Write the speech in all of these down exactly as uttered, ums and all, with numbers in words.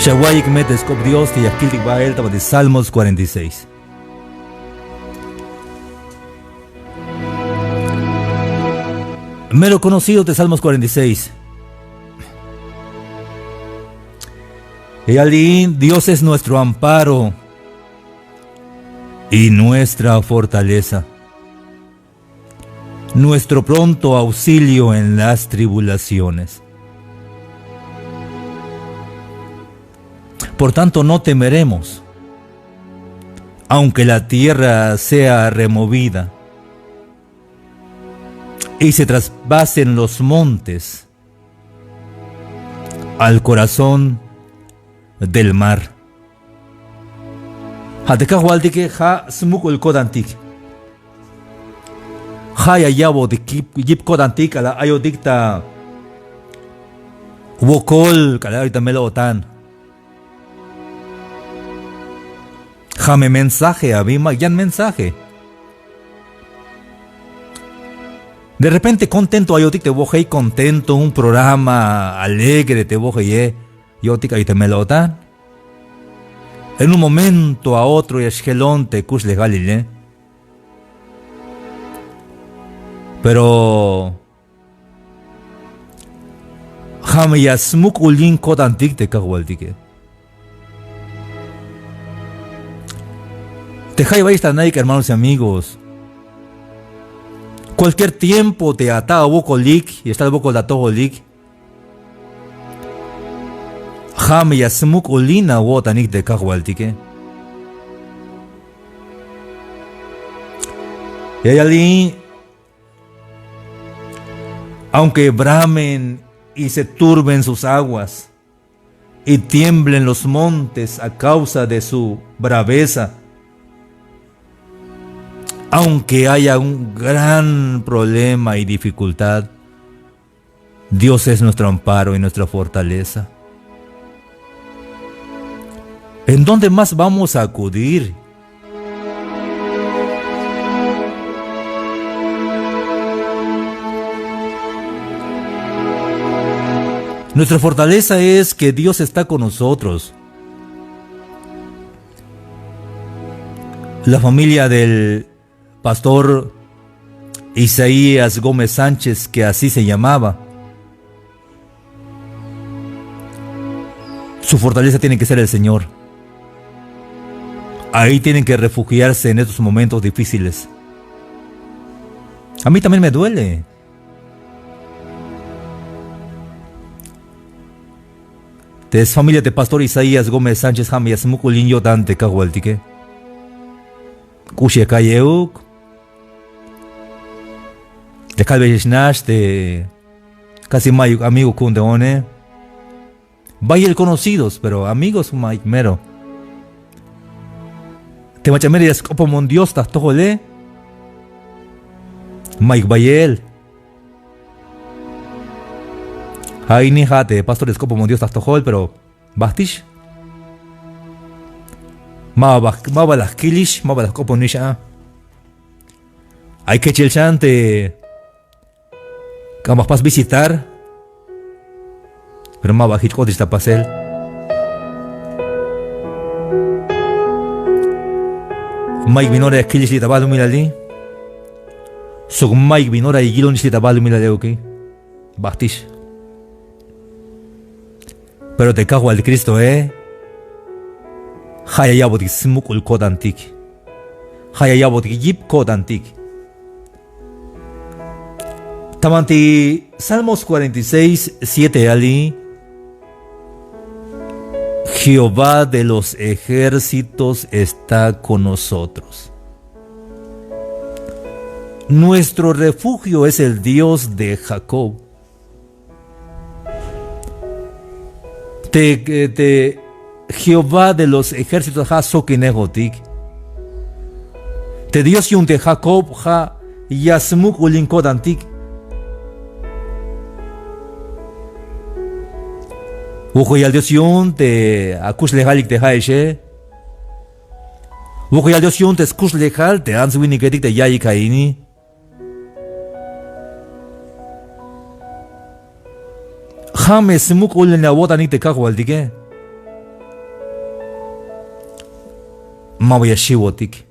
Xawa'iyik me te sk'op Dios te ya kiltik bael ta ba te Salmos cuarenta y seis. Mero conocido te Salmos cuarenta y seis. Ya yal in: Dios es nuestro amparo y nuestra fortaleza, nuestro pronto auxilio en las tribulaciones. Por tanto, no temeremos, aunque la tierra sea removida y se traspasen los montes al corazón del mar. Ja' te Kajwaltike ja' smuk'ul ko'tantik. Ja' ya ya'botik yip, yip ko'tantik k'alal ayotik ta wokol, k'alal ayotik ta mel-o'tan. Ja' me mensaje abi, ma yan mensaje. De repente contento ayotik te wojey, contento, un programa alegre te wojeye, yo'tik ayotik ta mel-o'tan. En un momento a otro ya xjelon te kuxlejalile. Pero ja' me ya smuk'ulin ko'tantik te Kajwaltike. Te jayeb ayex ta na'ik, hermanos y amigos, cualquier tiempo te ata awokolik, ya xtal awokol ta atojolik, ja' me ya smuk'ulin awo'tanik te Kajwaltike. Ya yal in: Aunque bramen y se turben sus aguas, y tiemblen los montes a causa de su braveza, aunque haya un gran problema y dificultad, Dios es nuestro amparo y nuestra fortaleza. ¿En dónde más vamos a acudir? Nuestra fortaleza es que Dios está con nosotros. La familia del pastor Isaías Gómez Sánchez, que así se llamaba, su fortaleza tiene que ser el Señor. Ahí tienen que refugiarse en estos momentos difíciles. A mí también me duele. Te sfamilia te pastor Isaías Gómez Sánchez ja' me ya smuk'ulin yo'tan te Kajwaltike. K'ux ya ka'y euk. Ya kalbeyex nax te casi mayuk amigo ku'un te jo'one. Bayel conocidos, pero amigos mayuk mero. Te mach'a mero ya sk'opomon Dios ta jtojole, mayuk bayel. Ja' ini ja' te pastor ya sk'opomon Dios ta jtojol, pero bajtix. Ma ba, ma ba la jkilix, ma ba la jk'oponix a. Ay kechel xan te k'am ba jpas visitar, pero ma ba jich k'otix ta pasel. Mayuk bin ora ya kilix li' ta balumilali, sok mayuk bin ora ya yilonix li' ta balumilal euke. Bajtix. Pero te Kajwaltik Cristoe ja' ya ya'botik smuk'ul ko'tantik. Ja' ya ya'botik yip ko'tantik. Ta banti Salmos cuarenta y seis, siete ya yal in: Jehová de los ejércitos está con nosotros. Nuestro refugio es el Dios de Jacob. Te, te Jehová de los ejércitos ja' sjokinejotik. Te Dios yu'un te Jacob ja' ya smuk'ulin ko'tantik. Wokol yal Dios yu'un te akuxlejalik te ja'exe. Wokol yal Dios yu'un te skuxlejal te ants winiketik te ya'iyik a ini. Ja' me smuk'ulin awo'tanik te Kajwaltike. Ma ba ya xiwotik.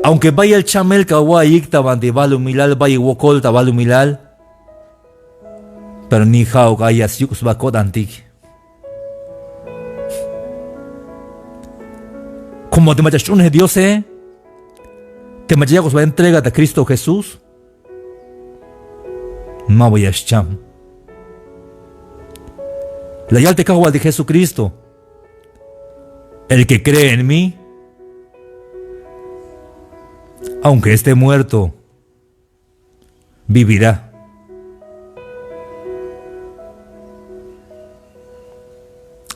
Aunque bayel chamel ka awa'iyik ta banti balumilal, bayel wokol ta balumilal, pero ni ja'uk ay ya syuk' sba ko'tantik. Como te mach'a sch'uhunej Diose, te mach'a yak'oj sba entrega ta Cristo Jesús, ma ba ya xcham. La yal te Kajwaltik Jesucristo: "El que cree en mí, aunque esté muerto, vivirá".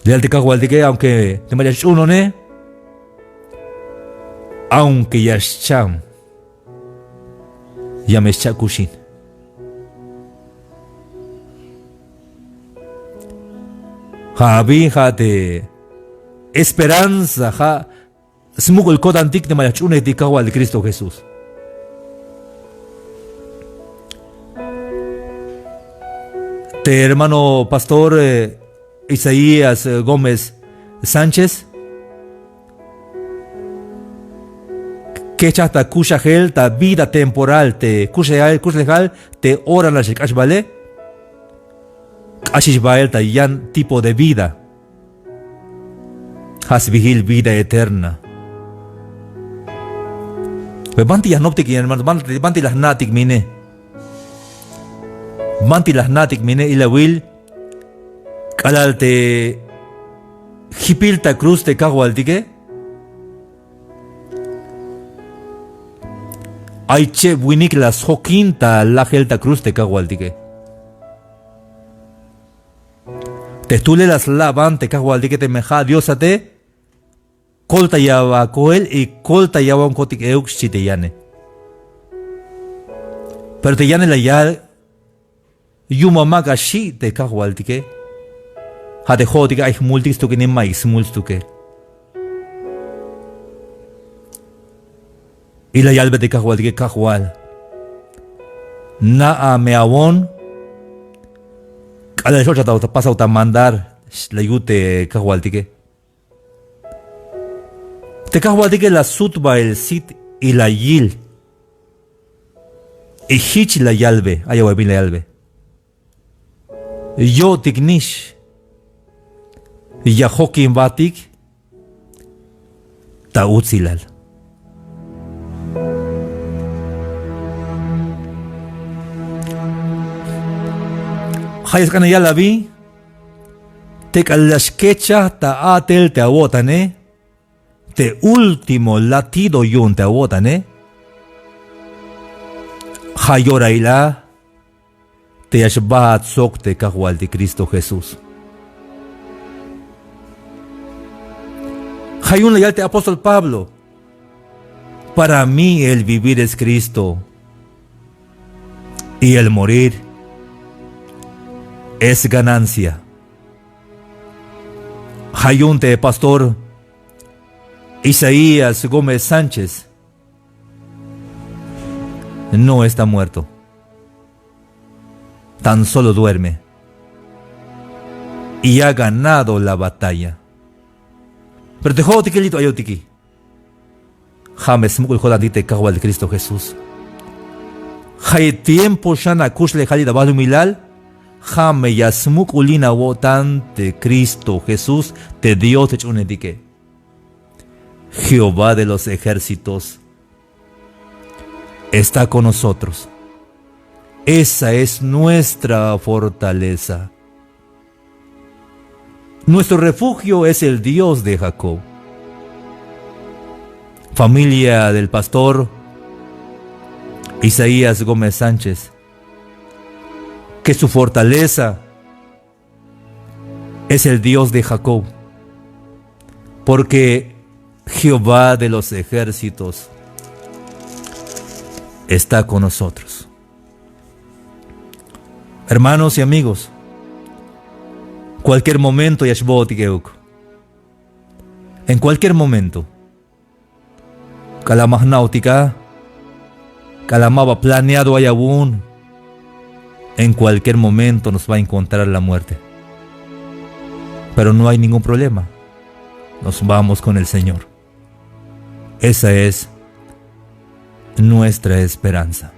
La yal te Kajwaltike, aunque te mach'a sch'uhunone, aunque ya xcham, ya me xcha' kuxin. Ja' abi, ja' te esperanza, ja' smuk'ul ko'tantik te mach'a jch'uhunejtik Kajwaltik Cristo Jesús. Te hermano pastor, eh, Isaías, eh, Gómez Sánchez, kechaj ta kuxajel ta vida temporal, te kuxlejal, kuxlejal te ora nax k'ax bale. K'axix bael ta yan tipo de vida. Ja' sbiil vida eterna. Pero banti ya jnoptik, hermano, banti, banti la jna'tik mine. Banti la jna'tik mine, ilawil k'alal te jipil ta cruz te Kajwaltike. Ay cheb winik la sjokin ta lajel ta cruz te Kajwaltike. Te jtulel la slaban te Kajwaltike, teme ja' Diosate, koltayaba koel y koltayawon kotik euk, xchi te yane. Pero te yane la yal: "Yu'un ma mak axi'", te Kajwaltike. Ja' te jo'otike ay jmultik stukel, ni ma'yuk smul stukel. Y la yalbe te Kajwaltike: "Kajwal, na'a me awon k'alal x-och ta, ta pasaw ta mandar", la yut te Kajwaltike. Te Kajwaltike la sut bael sit y la yil. Y jich la yalbe, ay awa'y bin la yalbe: "Yo'tik nix, ya jokin batik ta utsilal". Ja' ya sk'an ya yal abi te k'alal ya xkechaj ta a'tel te awo'tane, te último latido yu'un te awo'tane, ja' yorail a te ya xbaat sok te Kajwaltik Cristo Jesús. Ja' yu'un la yal te apóstol Pablo: "Para mí el vivir es Cristo y el morir es ganancia". Ja' yu'un te pastor Isaías Gómez Sánchez no está muerto. Tan solo duerme. Y ha ganado la batalla. Pero te jo'otike, li'to ayotike, ja' me smuk'ul ko'tantik te Kajwaltik Cristo Jesús. Ja'i tiempo xan akuxlejal yich' ta balumilal, ja' me ya smuk'ulin awo'tan te Cristo Jesús, te Dios te ch'uhunetike. Jehová de los ejércitos está con nosotros. Esa es nuestra fortaleza. Nuestro refugio es el Dios de Jacob. Familia del pastor Isaías Gómez Sánchez, que su fortaleza es el Dios de Jacob, porque Jehová de los ejércitos está con nosotros. Hermanos y amigos, cualquier momento ya xbootik euk. En cualquier momento. K'alal ma jna'ojtik a, k'alal ma ba planeado ay awu'un, en cualquier momento nos va a encontrar la muerte. Pero no hay ningún problema. Nos vamos con el Señor. Esa es nuestra esperanza.